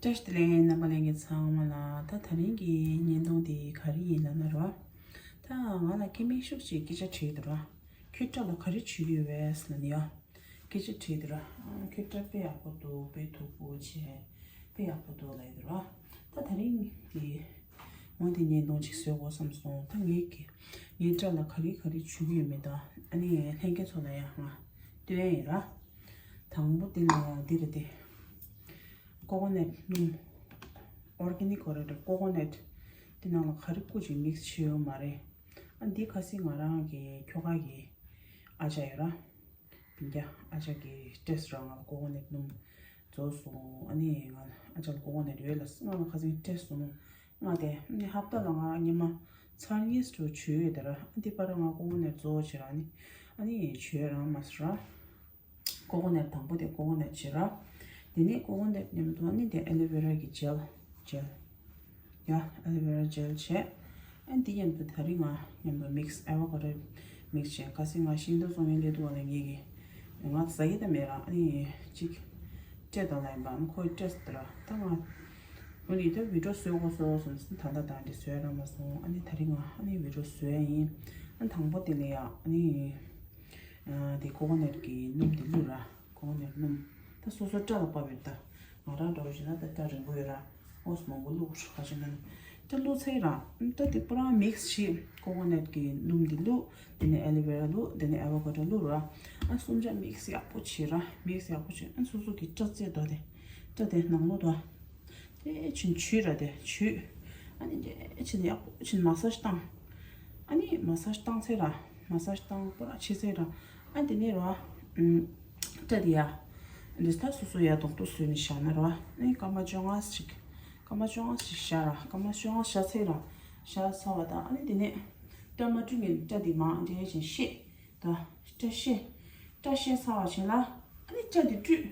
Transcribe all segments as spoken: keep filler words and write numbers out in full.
བཀྲ་ཤིས་བདེ་ལེགས། རྣམ་པ་ལྷན་རྒྱས་ཚང་མ་ལ། ད་ད་རིང་གི་བརྙན་ཐུང་དེ་ག་རེ་ཡིན་ལབ་ན་ར། ད་ང་ལ་སྐྱེ་དམན་ཤུགས་ཅིག་སྐད་ཆ་དྲིས་འདུག་ར། ཁྱོད་སྐྲ་ལ་ག་རེ་བྱུགས་ཡོད་པས་ལབ་ནི་ཡ། སྐད་ཆ་དྲིས་འདུག་ར། ཁྱོད་སྐྲ་དཔེ་ཡག་པོ་འདུག་དཔེ་མཐུག་པོ་བྱས། དཔེ་ཡག་པོ་འདུག་ལབ་ཡོད་ར། ད་ད་རིང་གི་འོ་དེ་བརྙན་ཐུང་ཅིག་བཟོ་དགོས་བསམ་སོང་། ད་ངས་ཀྱི་ངའི་སྐྲ་ལ་ག་རེ་ག་རེ་བྱུགས་ཡོད་མེད་ད་ཨ་ནི་ལྷན་རྒྱས་ཚོ་ལ་ཡ་ང་སྟོན་ཡིན་ར། དང་པོ་དེ་ལ་ཡ་འདི་རེད་དེ། ཀོ་ཀོ་ནཊ་སྣུམ། ཨོར་གེ་ནིག་གོ་རེད། ཀོ་ཀོ་ནཊ་དེ་ནང་ལ་ག་རེ་ཀུ་ཅིག་མིག་སི་བྱས་ཡོད་མ་རེད། ཨ་འདི་ཁ་སང་ང་རང་གི་ཁྱོ་ག་གི་ཨ་ཅག་ཡོད་ར། བིན་རྒྱ་ཨ་ཅག་གི་སྤྲད་སོང་ར། ང་ལ་ཀོ་ཀོ་ནཊ་སྣུམ་རྫོགས་སོང་། ཨ་ནི་ང་ཨ་ཅག་ལ་ཀོ་ཀོ་ནཊ་ཡོད་ལ་ང་ལ་ཁ་སང་སྤྲད་སོང་། ང་དེ་ནི་ཧབ་ཏ་ལ་ང་ཉི་མ་ཚར་གཉིས་རུ་བྱུགས་ཡོད་དེ་ར། ཨ་འདི་པར་ང་ཀོ་ཀོ་ནཊ་རྫོགས་བྱས་ར། ཨ་ནི་ཨ་ནི་བྱུགས་ར་མ་སོང་ར། ཀོ་ཀོ་ནཊ་དང་པོ་དེ་ཀོ་ཀོ་ནཊ་བྱས་ར། དེ་ནས་ཀོ་ཀོ་ནཊ་མཉམ་དུ་ཨ་ནི་དེ་ཨ་ལོ་ཝེ་ར་གི་ཇེལ། ཇེལ། ཡ་ཨ་ལོ་ཝེ་ར་ཇེལ་བྱས། ཨ་འདི་མཉམ་དུ་ད་རིང་ང་མཉམ་དུ་མིག་སི་ཨ་ཝ་ཀ་ཌོ་མིག་སི་བྱས། ཁ་སང་ང་ཤིང་ཏོག་བཙོང་མཁན་སླེབས་དུས་ལ་ངེད་ཀྱི་ང་ཟ་གི་ད་མེད་ར། ཨ་ནི་གཅིག་སྤྲད་དང་ལབ་ཡིན་པ། ཨ་ནི་ཁོས་སྤྲད་སོང་ར། ད་ང་འོ་ནི་ད་བི་ཌིའོ་བཟོ་དགོས་བཟོ་དགོས་བསམ་སོང་། ད་ལྟ་ད་འདི་བཟོས་ར་མ་སོང་། ཨ་ནི་ད་རིང་ང་ཨ་ནི་བི་ཌིའོ་བཟོས་ཡིན། ཨ་དང་པོ་དེ་ལ་ཡ་ཨ་ནི། ཨ་དེ་ཀོ་ཀོ་ནཊ་གི་སྣུམ་དེ་བླུགས་ར། ཀོ་ཀོ་ནཊ་སྣུམ། ད་སོ་སོ་སྐྲ་ལ་བབས་ཡོད་ད། ང་རང་འདྲ་བོ་བྱས་ན་ད་སྐྲ་རིང་པོ་ཡོད་ར། ཨོ་སི་མང་པོ་བླུགས་ར། ག་ཅི་ན་ད་བླུགས་ཚར་ར། ད་དེ་པུ་ར་མིག་སི་བྱས། ཀོ་ཀོ་ནཊ་གི་སྣུམ་དེ་བླུགས། དེ་ནས་ཨ་ལོ་ཝེ་ར་བླུགས། དེ་ནས་ཨ་ཝ་ཀ་ཌོ་བླུགས་ར། ཨ་གསུམ་ཆ་མིག་སི་ཡག་པོ་བྱས་ར། མིག་སི་ཡག་པོ་བྱས། ཨ་སོ་སོ་གི་སྐྲ་རྩེ་དོ་དེ། སྐྲ་དེ་ནང་ལོགས་དོ། དེ་ཕྱིན་བྱུགས་ར་དེ་བྱུགས། ཨ་ནི་དེ་ཕྱིན་ཡག་པོ་ཕྱིན་མ་སཱ་ཇི་བཏང་། ཨ་ནི་མ་སཱ་ཇི་བཏང་ཚར་ར། མ་སཱ་ཇི་བཏང་པོ་ར་བྱས་ཚར་ར། ཨ་དེ་ནས་ར། ཨུམ། སྐྲ་དེ་ཡ། འདི་ད་སོ་སོ་ཡ་རྡོག་རྡོག་བཟོས་ནས་བཞག་ན་ར། ཨ་ནི་སྐར་མ་བཅོ་ལྔ་ཞིག་སྐར་མ་བཅོ་ལྔ་ཞིག་བཞག་ར། སྐར་མ་བཅོ་ལྔ་བཞག་ཚར་ར། བཞག་ཚར་བ་དང་ཨ་ནི་དེ་ནས་སྐར་མ་དྲུག་ནས་སྐྲ་དེ་མར་འདྲེས་བྱས་ཤེས། ད་སྐྲ་ཤད། སྐྲ་ཤད་ཚར་བ་བྱས་ལ། ཨ་ནི་སྐྲ་དེ་བཀྲུས།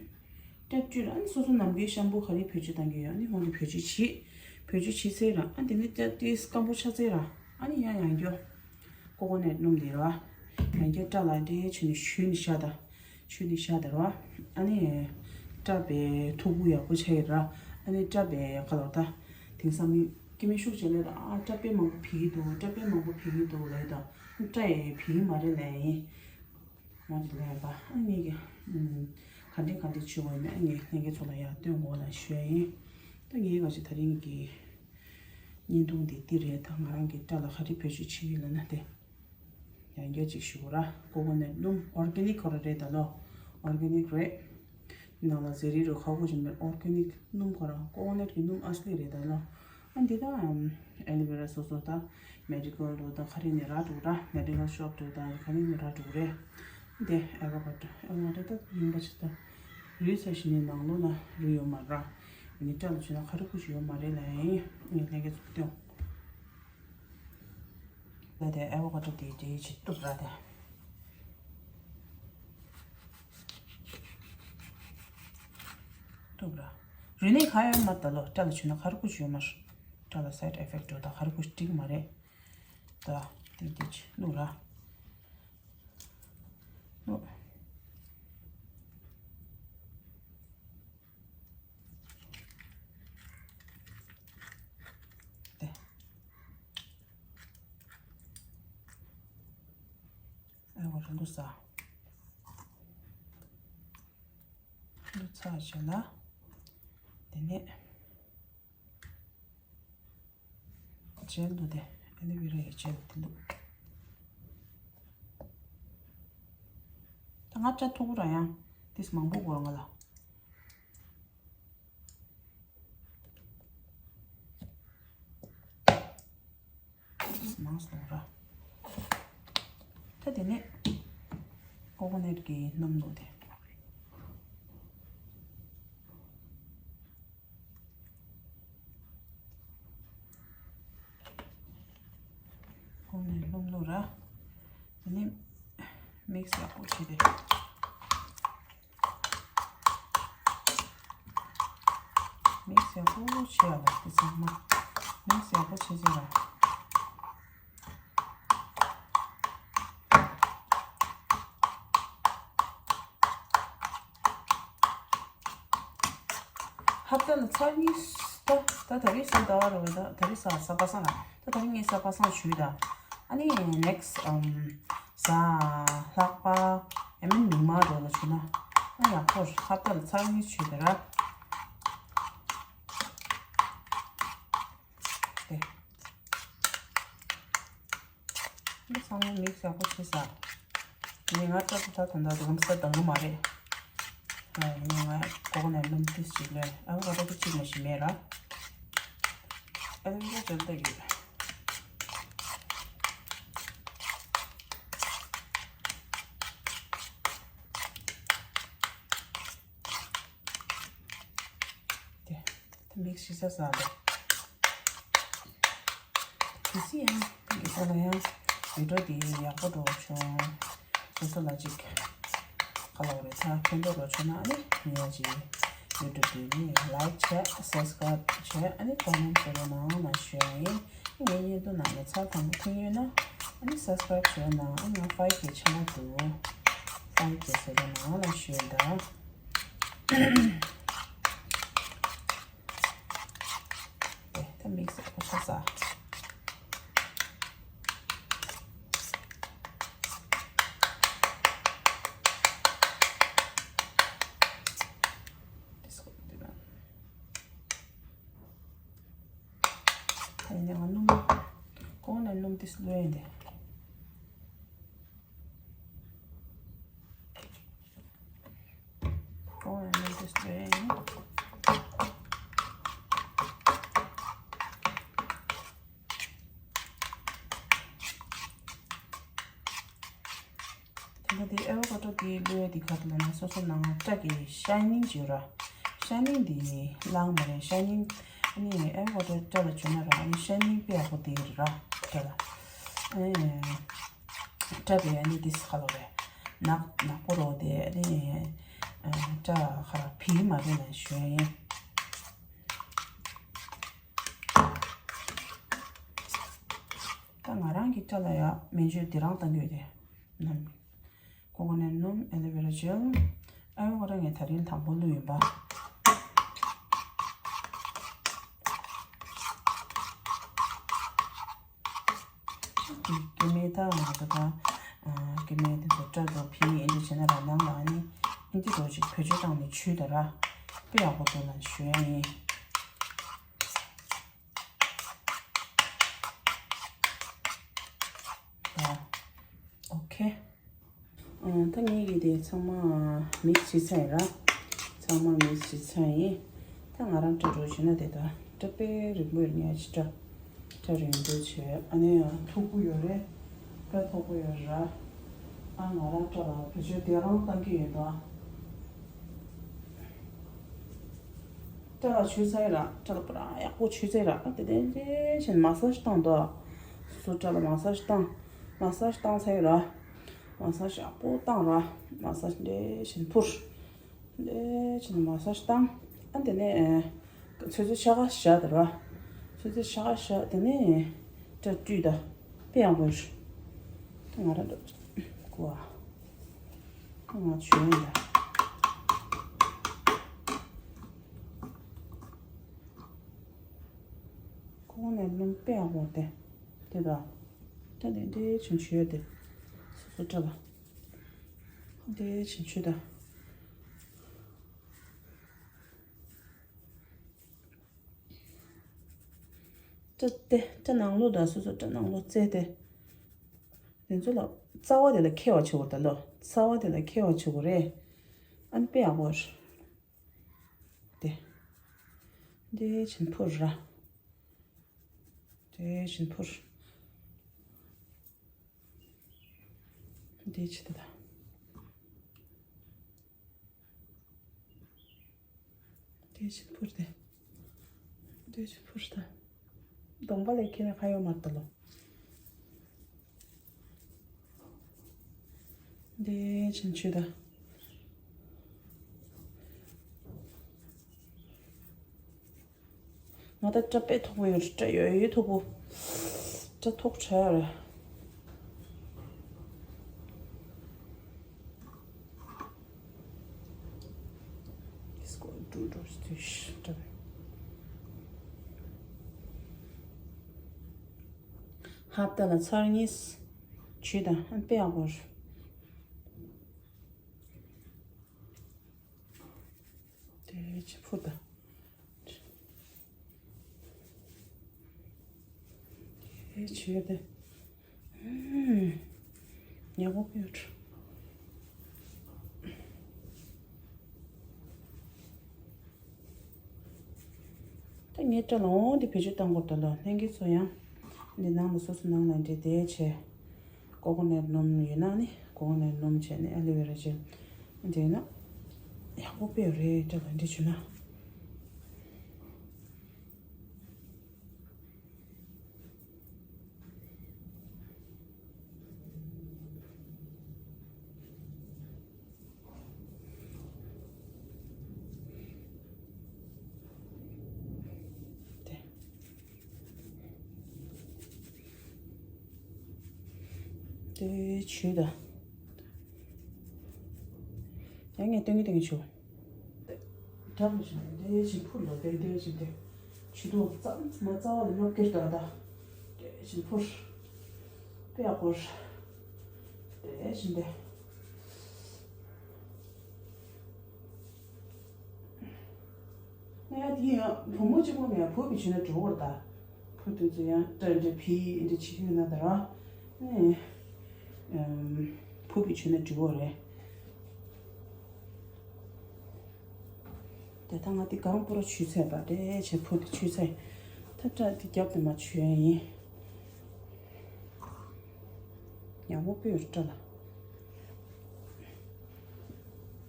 སྐྲ་བཀྲུས་ལ་ཨ་ནི་སོ་སོ་ནམ་མཁའི་ཤམ་བུ་ག་རེ་བེད་སྤྱོད་བཏང་གི་ཡོད། ཨ་ནི་ཧོན་དེ་བེད་སྤྱོད་བྱེད། བེད་སྤྱོད་བྱེད་ཚར་ར། ཨ་དེ་ནི་སྐྲ་དེ་སྐམ་པོ་ཆགས་ཚར་ར། ཨ་ནི་ཡང་ཡང་སྐྱོ། ཀོ་ཀོ་ནཊ་སྣུམ་དེ་ར། ཡང་སྐྱོ་སྐྲ་ལ་འདྲེས་བྱས་ནས་བྱུགས་ནས་བཞག་ད། བྱུགས་ནས་བཞག་ད་ར། ཨ་ནི་སྐྲ་དཔེ་མཐུག་པོ་ཡག་པོ་ཆགས་ཡོད་ར། ཨ་ནི་སྐྲ་དཔེ་ག་ལོར་ད། དེང་སང་མི་སྐྱེ་དམན་ཤུགས་ཆེ་ལས་ད། ཨ་སྐྲ་དཔེ་མང་པོ་འཕེལ་གྱི་འདུག་སྐྲ་དཔེ་མང་པོ་འཕེལ་གྱི་འདུག་ལས་ད། སྐྲ་ཡི་འཕེལ་གྱི་མ་རེད་ལས་ཡིན། ང་ཚོ་ལས་པ་ཨ་ངེད་ཀྱི་ཨུམ་ག་འདྲས་ག་འདྲས་བྱེད་དགོས་ཡིན་ཨ་ངས་ལྷན་རྒྱས་ཚོ་ལ་ཡར་སྟོན་དགོས་ལ་ཞུ་ཡ་ཡིན། ད་ངའི་ག་ཅི་ད་རིང་གི་བརྙན་ཐུང་འདི་འདི་རེད། ད་ང་རང་གི་སྐྲ་ལ་ག་རེ་བེད་སྤྱོད་བྱེད་ཀྱི་ཡོད་ལབ་ན་དེ་ཡང་བསྐྱར་ཅིག་ཞུ་གོ་ར། ཀོ་ཀོ་ནཊ་སྣུམ་ཨོར་གེ་ནིག་ཁོ་ར་རེད་ད་ལོ། ཨོར་གེ་ནིག་རེད། ནང་ལ་ཟས་རིགས་རུ་ཁག་པོ་ཅིག་མེད། ཨོར་གེ་ནིག་སྣུམ་ཁོ་ར་ཀོ་ཀོ་ནཊ་གི་སྣུམ་ཨ་སི་ལི་རེད་ད་ལོ། ཨ་འདི་ད་ཨེ་ལོ་ཝེ་ར་སོ་སོ་ད་མེ་ཌི་ཀལ་དུ་ད་ག་རེ་ནས་རག་འདུག་ར། མེ་ཌི་ཀལ་ཤོབ་དུ་ད་ག་རེ་ནས་རག་འདུག་རེད། འདི་ཨེ་ཝ་ཀ་ཏོ་ཨེ་ཝ་ཀ་ཏོ་ད་རིན་པ་ཆེ་ད་རུལ་ཚར་ཞིག་ནས་ནང་ལོགས་ན་རུལ་ཡོད་མ་ར། ནི་སྐྲ་ལ་བྱུགས་ན་ག་རེ་ཁུ་ཞིག་ཡོད་མ་རེད་ལ་ཡིན་ངས་ལྷན་རྒྱས་ཚོ་སྟོན། ད་དེ་ཨེ་ཝ་ཀ་ཏོ་དེ་དེ་ཅིག་གཏུབ་ར་དེ། གཏུབ་ར། རུལ་ནས་ག་ཡོད་མ་ད་ལོ། སྐྲ་ལ་བྱུགས་ན་ག་རེ་ཁུ་ཞིག་ཡོད་མ་རེད། སྐྲ་ལ་སའིཌ་ཨེ་ཕེག་ཊི་ཡོད་ད་ག་རེ་ཁུ་ཞིག་འགྲིག་མ་རེད། ད་དེ་དེ་ཅིག་བླུགས་ར། བླུགས། དེ། ཨེ་ཝ་ཀ་ཏོ་བླུགས་ཚར། བླུགས་ཚར་བྱས་ལ། དེ་ནས། ཇེལ་འདུག་དེ། ཨེ་ལོ་ཝེ་ར་ཡི་ཇེལ་དེ་འདུག་ད་ང་སྐྲ་མཐུག་པོ་ར་ཡང་། ཏིས་མང་པོ་དགོས་ང་ལ། ཏིས་མང་སོང་ར། ད་དེ་ནས་ཀོ་ཀོ་ནཊ་གི་སྣུམ་འདུག་དེ། ཀོ་ཀོ་ནཊ་སྣུམ་བླུགས་ར། དེ་ནས་མིག་སི་ཡག་པོ་བྱས་ཏེ། མིག་སི་ཡག་པོ་བྱས་ཡ་ལ་དེ་ཚང་མ་མིག་སི་ཡག་པོ་བྱས་བྱས་ར། ཧ་ ཁ་བཏགས་ལ་ཚར་གཉིས། ད་ད་ད་རེས་ཟ་ཟླ་བ་རེད་པ། ད་ད་རེས་ཟ་ཟ་པ་སངས་ལ། ད་ད་རེས་ངས་ཟ་པ་སངས་ཞུས་ད། ཨ་ནི་ནེག་སི་ཨམ་ཟ་ལྷག་པ་ཨེ་མིན་མིག་དམར་རོ་ལ་བྱུང་ན། ཨ་ཡག་པོ་རེད། ཁ་བཏགས་ལ་ཚར་གཉིས་ཞུས་ད་ར། དེ། འདི་ཚང་མ་མིག་སི་ཡག་པོ་བྱས་ས། ངས་ང་སྐྲ་ཚོ་ད་ད་ད་དུམ་ས་དང་གི་མ་རེད། ཨ་ཡིན་ང་ཀོ་ཀོ་ནཊ་ལུམ་ཏིས་ཅིག་ལས། ཨ་བོ་ཀ་ཌོ་ཏིས་ཅིག་མ་ཞིག་མེད་ར། ཨ་བོ་ཀ་ཌོ་ད་ཡོད། དེ། ད་མིག་སི་ཞིག་ས་ས་རེད། གལ་སྲིད་ཡང་གི་ས་ལ་ཡང་བི་ཌི་ཡོ་དེ་ཡག་པོ་འགྲོ་བྱུང་། སོ་སོ་ལ་ཅིག་ག་ལ་བ་རེད། ད་ཕན་ཐོགས་འགྲོ་བྱུང་ན་ཨ་ནི་ངས་ཅིག་ཡུ་ཊུབ་དེ་ནི་ལའིཀ་བྱས། སབ་སི་ཀ་རའིབ་བྱས། ཨ་ནི་ཀོ་མེན་ཊི་བཟོ་རོགས་གནང་ལབ་ཞུ་ཡ་ཡིན། ངའི་བརྙན་ཐུང་ནང་ནས་ཚར་དང་པོ་ཐོན་ཡོད་ན་ཨ་ནི་སབ་སི་ཀ་རའིབ་བྱས་ན། ཨ་ང་ཕའིབ་ཀེ་ཆགས་འདུག་ཕའིབ་ཀེ་བཟོ་རོགས་གནང་ལབ་ཞུ་ཡ་ད། དེ་ད་མིག་སི་ཁོ་ཤ་ས། ད་ཡིན་ནའང་སྣུམ། ཀོ་ནཊ་སྣུམ་ཏིས་ལོས་ཡིན་ཏེ། ཀོ་ནཊ་སྣུམ་ཏིས་ལོས་ཡིན། དེ་འདྲ་དེ་ཨེ་བོ་ཀ་ཌོ་དེ་ལོས་དེ་ག་རེ་ལབ་ན་སོ་སོ་ནང་སྐྲ་གི་ཤའི་ནིང་ཅིག་ཡོད་ར། ཤའི་ནིང་དེ་བླངས་པ་རེད། ཤའི་ནིང་ཨ་ནི་ཨེ་བོ་ཀ་ཌོ་སྐྲ་ལ་བྱུགས་ན་ར། ཨ་ནི་ཤའི་ནིང་དཔེ་ཡག་པོ་དེ་རེད་ར་སྐྲ་ལ། ཨེ་སྐྲ་དེ་ཨ་ནི་དེ་ས་ཁ་ལོ་རེད། ནག་ནག་པོ་རོ་དེ་ཨ་ནི་ཨ་སྐྲ་ཁ་ར་བི་མ་རེད་ལ་ཞུ་ཡ་ཡིན། ད་ང་རང་གི་སྐྲ་ལ་ཡ་སྨན་བཅོས་དེ་རང་བཏང་གི་ཡོད་དེ། ནམ། ཀོ་ཀོ་ནཊ་སྣུམ། ཨེ་ལོ་ཝེ་ར་ཇེལ། ཨེ་བོ་ཀ་ཌོ་ངས་ད་རིང་དང་པོ་བླུགས་ཡིན་པ། སྐྱེ་དམན་ད་ང་ཚོ་ད་སྐྱེ་དམན་དེ་ཚོ་སྐྲ་དང་བི་ཨེ་འདྲ་བྱས་ན་ར། ནང་ལ་ཨ་ནི་ཨེ་འདྲ་རོ་ཅིག་བེད་སྤྱོད་བཏང་ནས་བྱུགས་ད་ར། དཔེ་ཡག་པོ་འདུག་ལ་ཞུ་ཡ་ཡིན། ཨོ་ཁེ། ཨ་ད་ངེད་ཀྱི་དེ་ཚང་མ་མིག་སི་བྱས་ཚར་ཡིན་ར། ཚང་མ་མིག་སི་བྱས་ཚར་ཡིན། ད་ང་རང་སྐྲ་འགྲོ་བྱས་ན་དེ་ད་སྐྲ་དཔེ་རིང་པོ་ཡོད་ངས་ཅི་སྐྲ་སྐྲ་རིང་པོ་བྱས། ཨ་ནི་ཡང་མཐུག་པོ་ཡོད་རེད། དཔེ་མཐུག་པོ་ཡོད་ར། ཨ་ང་རང་སྐྲ་ལ་བེད་སྤྱོད་དེ་རང་བཏང་གི་ཡོད་དོ། སྐྲ་ལ་བྱུགས་ཚར་ཡིན་ར། སྐྲ་ལ་པུ་ར་ཡག་པོ་བྱུགས་ཚར་ཡིན་ར། ཨ་དེ་དེ་འདྲ་བྱས་ནས་མ་སཱ་ཇི་བཏང་དོ། སོ་སོ་སྐྲ་ལ་མ་སཱ་ཇི་བཏང་། མ་སཱ་ཇི་བཏང་ཚར་ཡིན་ར། མ་སཱ་ཇི་ཡག་པོ་བཏང་ར། མ་སཱ་ཇི་འདྲ་བྱས་ནས་འཕུར། འདྲ་བྱས་ནས་མ་སཱ་ཇི་བཏང་། ཨ་དེ་ནས་ཨ་ཚོད་ཚོད་ཤ་ཁ་བཞག་དེ་ར། ཚོད་ཚོད་ཤ་ཁ་བཞག་དེ་ནས་སྐྲ་བཀྲུས་ད། དཔེ་ཡག་པོ་རེད། ང་རང་འདྲ་བོ་ཅིག་གོ་ཨ། ང་བྱུང་ཡ། ཁོང་ནས་སྣུམ་དཔེ་ཡག་པོ་དེ། དེ་དང་། ད་དེ་འདྲའི་བྱུང་བྱུང་ཡོད་དེ། སོ་སོ་སྐྲ་ལ། འདྲའི་བྱུང་བྱུང་ད། སྐྲ་དེ་སྐྲ་ནང་ལོགས་དང་སོ་སོ་སྐྲ་ནང་ལོགས་རྩེ་དེ། དེ་ཚོ་ལ་རྩ་བ་དེ་ལ་ཁེལ་བ་བྱེད་དགོས་ད་ལོ། རྩ་བ་དེ་ལ་ཁེལ་བ་བྱེད་དགོས་རེད། ཨ་ནི་དཔེ་ཡག་པོ་རེད། དེ། འདི་བྱིན་ཕུར་ར། འདི་བྱིན་ཕུར། འདི་བྱེད་ད། དེ་བྱིན་ཕུར་ཏེ། དེ་བྱིན་ཕུར་ཏེ། གདོང་པ་ལས་ཁྱེར་ནས་ཁ་ཡོད་མ་རེད་ད་ལོ། དེ་བྱིན་ཆུ་ད། ང་ད་སྐྲ་དཔེ་མཐུག་པོ་ཡོད་རེད། སྐྲ་ཡོད་ཡོད་མཐུག་པོ། སྐྲ་མཐུག་དྲགས་རེད། It's going to do this. ཧབ་ཏ་ལ་ཚར་གཉིས་བྱུས་དང་ཨ་དཔེ་ཡག་པོ་རེད། དེ་ཕྱི་ཕུར་དང་། དེ་བྱུས་དེ། ཨུམ། ཡག་པོ་ཕུར། ད་ངའི་སྐྲ་ལ་འོང་དེ་བེད་སྤྱོད་བཏང་དགོས་ད་ལོ་ལྷན་རྒྱས་ཚོ་ཡང་། འདི་ནང་ལ་སོ་སོ་ནང་ལ་འདྲེ་དེ་བྱས། ཀོ་ཀོ་ནཊ་སྣུམ་ཡོད་ན་ནི་ཀོ་ཀོ་ནཊ་སྣུམ་བྱས་ནས་ཨ་ལི་ཝེ་ར་ཇེལ་འདྲེས་ན་ཡག་པོ་དཔེ་རེད། སྐྲ་ལ་འདྲེ་བྱུགས་ན། དེ་བྱུས་དང་། ཡང་ངས་སྟོན་གྱི་སྟོན་གྱི་བྱུགས། འགྲམ་བཞིན་དེ་བཞིན་ཕུར་ལོ། དེ་དེ་བཞིན་དེ་ཆུ་དུང་ཙམ་མ་རྩ་བ་ལ་སློབ་ཀྱི་ད་ད་དེ་བཞིན་ཕུར། དཔེ་ཡག་པོ་རེད། དེ་བཞིན་དེ། ངས་དེ་ཡང་བུ་མོ་གཅིག་པོ་ནས་བུ་བི་བྱུས་ན་འགྲོ་བར་ད། བུ་དེ་ཚོ་ཡང་སྐྲ་འདྲ་བི་འདྲ་བྱེད་ཀྱི་ཡོད་ན་ད་ར། ཨེ། ཨམ། བུ་བི་བྱུས་ན་འགྲོ་བ་རེད། དེ་ད་ང་དེ་གང་པོ་ར་བྱུས་ཚར་བ་རེད། བྱས་བུ་དེ་བྱུས་ཚར། ད་སྐྲ་དེ་རྒྱབ་དེ་མ་བྱུས་ཡ་ཡིན། ཡག་པོ་དཔེ་ཡོད་སྐྲ་ལ།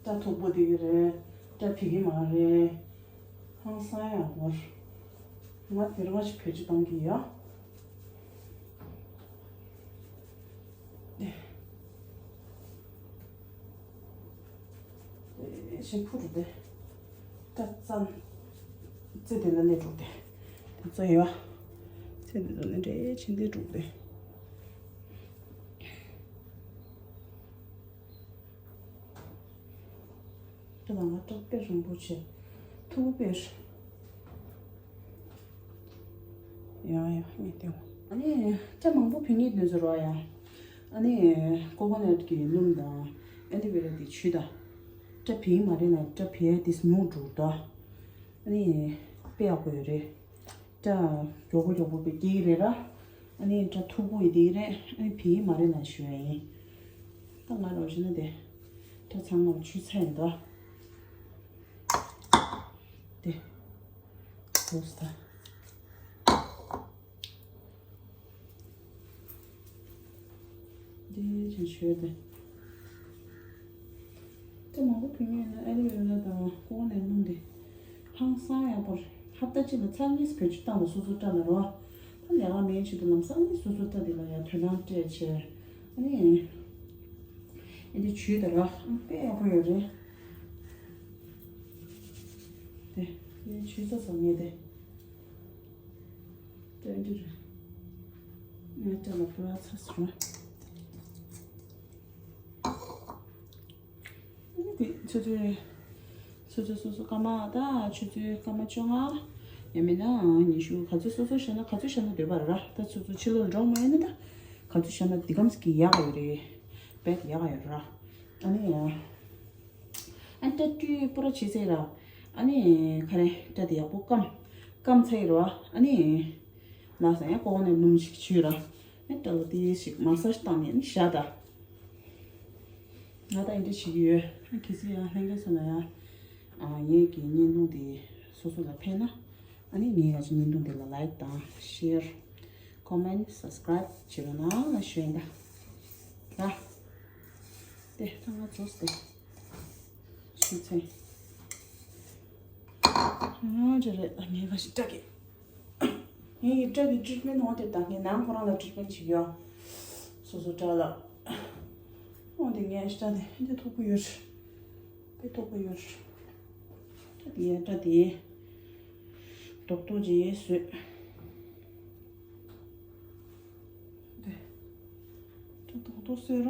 སྐྲ་མཐུག་པོ་དེ་གི་རེད། སྐྲ་བི་གི་མ་རེད། ཧང་སང་ཡག་པོ་རེད། ང་དེ་རིང་ཞིག་བེད་སྤྱོད་གཏོང་གི་ཡོད། དེ་བཞིན་ཕུར་དེ། སྐྲ་རྩ། རྩེ་དེ་ལ་སླེབས་འགྲོ་དེ། དེ་ཚོ་ཡོད། རྩེ་དེ་ཚོ་ནི་འདྲེ་ཆེན་དེ་འགྲོ་དེ། དེ་ལ་ང་སྐྲ་དཔེ་རིང་པོ་བྱས། མཐུག་པོ་དཔེ། ཡང་ཡང་ངས་བལྟས། ཨ་ནི་སྐྲ་མང་པོ་བི་ངེས་དུས་ཚོད་རོ་ཡ། ཨ་ནི་ཀོ་ཀོ་ནཊ་གི་སྣུམ་དང་ཨ་ལི་ཝེ་ར་དེ་བྱུས་དང་། སྐྲ་བི་མ་རེད་ན་སྐྲ་བི་དེ་ཉུང་འགྲོ་ད། ཨ་ནི་དཔེ་ཡག་པོ་ཡོད་རེད། སྐྲ་མགྱོགས་པོ་མགྱོགས་པོ་བི་སྐྱེ་གི་རེད་ར། ཨ་ནི་སྐྲ་མཐུག་པོ་ཡི་དེ་རེད། ཨ་ནི་བི་མ་རེད་ན་ཞུ་ཡ་ཡིན། ད་ང་རོ་བྱས་ན་དེ། སྐྲ་ཚང་མ་བྱུས་ཚར་ཡིན་ད། དེ། ལོས་ད། འདི་ཅན་ཞོས་ཏེ། དེ་མང་པོ་བུད་མེད་ནི་ཨ་ལི་ཝེ་ར་དང་ཀོ་ནས་སྣུམ་དེ། ཧང་སང་ཡག་པོ་རེད། ཧབ་ཏ་གཅིག་ལ་ཚར་གཉིས་བེད་སྤྱོད་བཏང་ལ་སོ་སོ་སྐྲ་ལ་རོ། ད་ལས་ཀ་མེད་ཆེད་དུ་ལམ་སང་ནི་སོ་སོ་སྐྲ་དེ་ལ་ཡང་དོ་སྣང་སྤྲད་བྱས། ཨ་ནི། ཨེ་འདི་བྱུས་ད་རོ། དཔེ་ཡག་པོ་ཡོད་རེད། དེ། དེ་བྱུས་ཚར་སོང་ངས་དེ། དེ་འདི་རེད། ངས་སྐྲ་ལ་བུ་ར་ཚར་སོང་། དེ་ཆུ་ཚོད། ཆུ་ཚོད་སོ་སོ་སྐར་མ་ད་ཆུ་ཚོད་སྐར་མ་བཅོ་ལྔ། ཡང་མིན་ན་ཉི་ཤུ་ག་ཚོད་སོ་སོ་བཞག་ན་ག་ཚོད་བཞག་ན་འདོད་པ་ར། ད་ཆུ་ཚོད་ཕྱི་ལོགས་འགྲོ་མ་ཡིན་ན་ད་ག་ཚོད་བཞག་ན་འདི་གམ་ཟིག་གི་ཡག་ཡོད་རེད། བེད་ཡག་ཡོད་ར། ཨ་ནི་ཡང་། ཨ་ནི་སྐྲ་བཀྲུས་པོ་ར་བྱེད་ཚེ་ར། ཨ་ནི་ག་རེ་སྐྲ་དེ་ཡག་པོ་སྐམ། སྐམ་ཚེ་ར། ཨ་ནི། ལགས་སོ། ཡང་ཀོ་ནས་སྣུམ་ཞིག་བྱུས་ར། ཨ་ནི་སྐྲ་ལ་ཏི་ཞིག་མ་སཱ་ཇི་བཏང་ནས་ཨ་ནི་བཞག་ད། ང་ད་ཡིན་འདྲ་བྱེད་ཀྱི་ཡོད། ཨ་གལ་སྲིད་ཡང་ལྷན་རྒྱས་ཚོ་ལ་ཡང་། ཨ་ངེད་ཀྱི་བརྙན་ཐུང་དེ་སོ་སོ་ལ་ཕན་ན། ཨ་ནི་ངེད་ཀྱི་བརྙན་ཐུང་དེ་ལ་ལའིཀ་དང་ཤེར། ཀོ་མེན་སབ་སི་ཀ་རའིབ་བྱེད་རོགས་གནང་ལ་ཞུ་ཡིན་ད། ར། དེ་ད་ང་ཚོ་སྟེ། ཞུ་ཚེ། ཨ་ཅི་རེད་ད་ངས་ག་ཞིག་སྐྲ་གི། ངས་ཡི་སྐྲ་གི་ཊི་རི་ཊི་མེན་ཊི་འོང་དེ་ད་ངས་ནང་ཁོ་རང་ལ་ཊི་རི་ཊི་མེན་ཊི་བྱེད་ཀྱི་ཡོད། སོ་སོ་སྐྲ་ལ། འོང་དེ་ངས་སྐྲ་དེ་འདི་མཐུག་པོ་ཡོད། དཔེ་མཐུག་པོ་ཡོད། སྐྲ་དེ་ཡ་སྐྲ་དེ། རྡོག་རྡོག་ཅིག་བཟོས། དེ། སྐྲ་རྡོག་རྡོག་བཟོས་ར།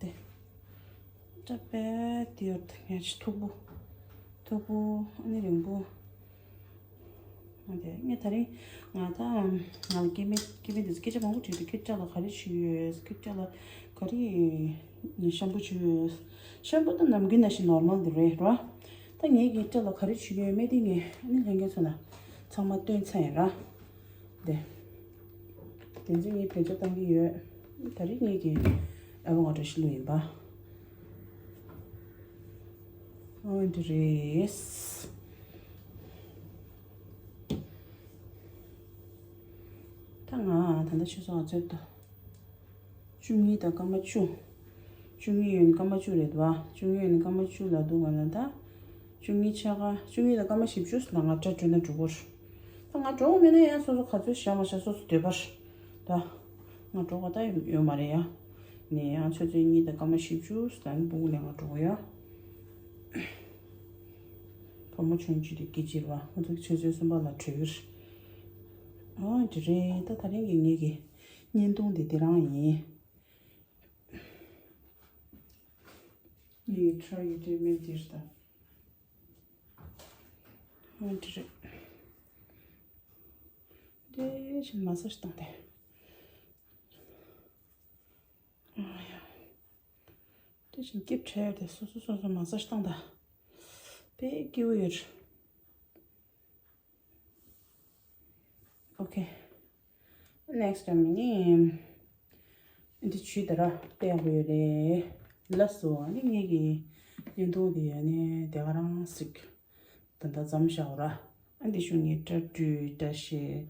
དེ། སྐྲ་དཔེ་དེ་ཡོད་ངས་ཅི་མཐུག་པོ། མཐུག་པོ་ཨ་ནི་རིང་པོ། དེ་ངས་ད་རིང་ང་ད་ང་ལ་སྐྱེ་དམན་སྐྱེ་དམན་དེ་ཚོ་སྐད་ཆ་མང་པོ་དྲིས་འདུག་ཁྱེད་ཅག་ལ་ག་རེ་བྱེད་ཡོད། ཁྱེད་ཅག་ལ་ག་རེ་ཤམ་པུ་བྱེད་ཡོད། ཤམ་པུ་ད་ནམ་རྒྱུན་ནང་བཞིན་ནོར་མལ་དེ་རེད་ར། ད་ངས་ཁྱེད་ཅག་ལ་ག་རེ་བྱེད་ཡོད་མེད་དེ་ངས་ཨ་ནི་ལྷན་རྒྱས་ཚོ་ལ་ཚང་མ་སྟོན་ཚར་ཡིན་ར། དེ་དེ་ཚོ་ངས་བེད་སྤྱོད་གཏང་གི་ཡོད། ད་རེས་ངས་ཀྱི་ཨ་བ་ང་འདྲ་ཞིག་བླུགས་ཡིན་པ། ཨོ་འདི་རེད། ད་ང་ད་ལྟ་ཆུ་ཚོད་ང་ཚོད་ད། བཅུ་གཉིས་དང་སྐར་མ་བཅུ། བཅུ་གཉིས་ཡོད་ནི་སྐར་མ་བཅུ་རེད་བ། བཅུ་གཉིས་ཡོད་ནི་སྐར་མ་བཅུ་ལ་འདུག་ང་ལ་ད། བཅུ་གཉིས་ཆ་ག་བཅུ་གཉིས་དང་སྐར་མ་བཞི་བཅུ་ལ་ང་སྒྲ་འགྲོ་ན་འགྲོ་གོ། ད་ང་འགྲོ་གོ་མེད་ན་ཡང་སོ་སོ་ག་ཚོད་བཞག་མ་བཞག་སོ་སོ་འདོད་པར། ད། ང་འགྲོ་གོ་ད་ཡོད་མ་རེད་ཡ། ནས་ཡང་ཆུ་ཚོད་གཉིས་དང་སྐར་མ་བཞི་བཅུ་ཟིན་སྤུ་གུ་ལས་ང་འགྲོ་གོ་ཡ། བུ་མོ་ཆུང་ཆུང་དེ་སྐད་ཅིག་རེད་བ། ཁོ་ཚོ་ཆུ་ཚོད་གསུམ་པ་ལ་གྲོལ་གི་རེད། ཨོ་འདི་རེད། ད་ད་རིང་གི་ངེད་ཀྱི་བརྙན་ཐུང་དེ་དེ་རང་ཡིན། ངེད་ཀྱི་ཁྲ་ཡི་དྲི་མེད་འདིར་ད། ཨོ་འདི་རེད། དེ་བཞིན་མ་སར་བཏང་སྟེ། ཨོ་ཡ། དེ་བཞིན་སྐྱིབས་ཁྲལ་དེ་སོ་སོ་སོ་སོ་མ་སར་བཏང་ད། དཔེ་སྐྱིད་པོ་ཡོད། Okay. Next time ནི། འདི་ཆུ་དེ་ར་དཔེ་ཡག་པོ་ཡོད་རེད། ལགས་སོ། ཨ་ནི་ངེད་ཀྱི་བརྙན་ཐུང་དེ་ཨ་ནི་དེ་ག་རང་ཞིག་ད་ལྟ་མཚམས་བཞག་ར། ཨ་འདི་ཤུ་ངས་སྐྲ་བཀྲུས་སྐྲ་བཤད།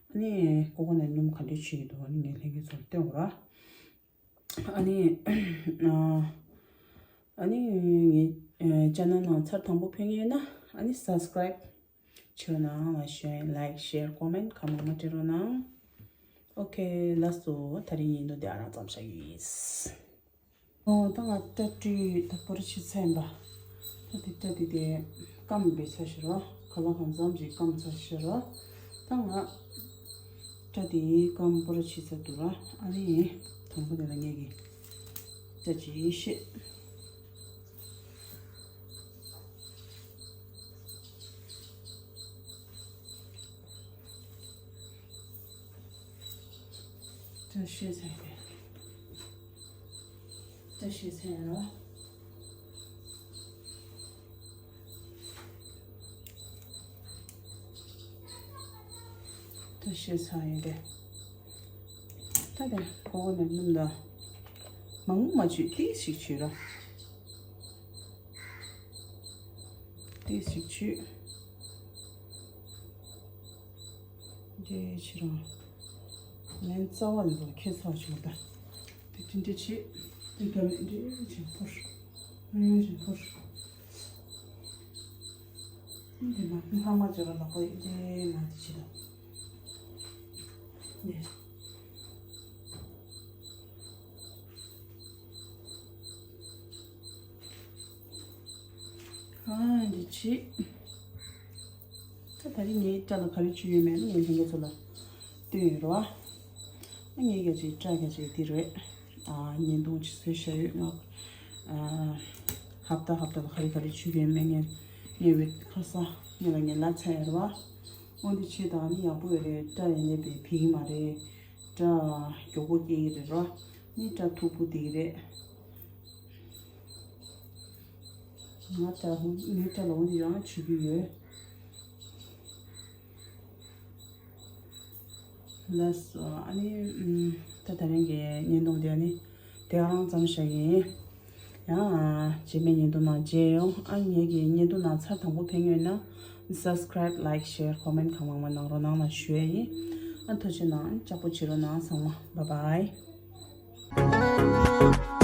ཨ་ནི་ཀོ་ཀོ་ནཊ་སྣུམ་ག་འདྲ་བྱེད་ཀྱི་འདུག་ཨ་ནི་ངས་ལྷན་རྒྱས་ཚོར་སྟོན་ར། ཨ་ནི། ཨ་ནི་ངའི་ཅེ་ནལ་ནང་ཚར་དང་པོ་ཕེབས་ཡོད་ན་ཨ་ནི་སབ་སི་ཀ་རབ་བྱེད་རོགས་གནང་ལ་ཞུ་ཡིན། ལའིཀ་ཤེར་ཀོ་མེན་ཁ་མང་མང་སྤྲད་རོགས་གནང་། ཨོ་ཁེ་ལགས་སོ། ད་རིང་ཡིན་དུ་དེ་ཨ་རང་ཙམ་བྱ་ཡིས། ཨོ་ད་ང་སྐྲ་བཀྲུས་ད་པོ་ར་བྱེད་ཚར་ཡིན་པ། ད་དེ་སྐྲ་དེ་དེ་སྐམ་པའི་ཚ་ཤེར་བ་ག་ལ་གང་འཚམ་ཅིག་སྐམ་ཚ་ཤེར་བ། ད་ང་སྐྲ་དེ་སྐམ་པོ་ར་བྱེད་ཚར་འདུག་ར། ཨ་ནི་དང་པོ་དེ་ལ་ངེད་ཀྱི་སྐྲ་ཅིག་བཤད། སྐྲ་བཤད་ཚར་ཡིན། སྐྲ་བཤད་ཚར་ཡིན་ར། སྐྲ་བཤད་ཚར་ཡིན་ཏེ། ད་དེ་ཀོ་ཀོ་ནཊ་སྣུམ་དང་མང་པོ་མ་བྱུགས་ཏིག་ཞིག་བྱུགས་ར། ཏིག་ཞིག་བྱུགས། འདྲེ་ཕྱི་རང་། ལན་རྩ་བ་ནས་ཁྱེད་ཚོ་བྱུང་ད། དེ་དེ་འདྲེ་ཕྱི། དེ་ག་ནས་འདྲེ་ཕྱི་འཕུར། ཨེ་ཕྱི་འཕུར། འདི་མ་ལྷག་མ་བྱོས་ར་ལག་པ་ཡིན་ཏེ་མ་དེ་ཕྱི་ད། འདི། ཨ་འདི་ཕྱི། ད་ད་རིང་ངའི་སྐྲ་ལ་ག་རེ་བྱུགས་ཡོད་མེད་ནི་ངའི་ལྷན་རྒྱས་ཚོ་ལ་སྟོན་ཡོད་རེད་བ། ངའི་སྐད་ཆ་སྐྲ་སྐད་ཆ་འདི་རེད། ཨ་བརྙན་ཐུང་ཅིག་བཟོས་བཞག་ཡོད་ང་། ཨ་ཧབ་ཏ་ཧབ་ཏ་ལ་ག་རེ་ག་རེ་བྱུགས་ཡོད་མེད་ངས་ངས་བེད་ཁ་ས་ངས་ལ་ངས་ལབ་ཚར་ཡོད་རེད་བ། འོ་འདི་བྱས་ད་ནི་ཡག་པོ་ཡོད་རེད། སྐྲ་ཡིན་ནའི་བེད་ཕིག་གི་མ་རེད། སྐྲ་མགྱོགས་པོ་སྐྱེ་གི་རེད་ར། ནི་སྐྲ་མཐུག་པོ་བསྡད་ཀྱི་རེད། ང་ད་ངའི་སྐྲ་ལ་འོ་འདི་ཡང་བྱེད་ཀྱི་ཡོད། ལགས་སོ། ཨ་ནི་ཨམ་ད་ད་རིང་གི་བརྙན་ཐུང་དེ་ཨ་ནི་དེ་ག་རང་ཙམ་བཞག་གི་ཡིན། ཡང་རྗེས་མའི་བརྙན་ཐུང་ནང་མཇལ་ཡོང་། ཨ་ངེད་ཀྱི་བརྙན་ཐུང་ནང་ཚར་དང་པོ་ཕེབས་ཡོད་ན་སབ་སི་ཀ་རབ་ལའིཀ་ཤེར་ཀོ་མེན་ཁ་མང་མང་གནང་རོགས་གནང་ལ་ཞུ་ཡ་ཡིན། ཨ་ཐུགས་རྗེ་གནང་། ལྕགས་པོ་བྱེད་རོགས་གནང་ཚང་མ། བཱའི་བཱའི།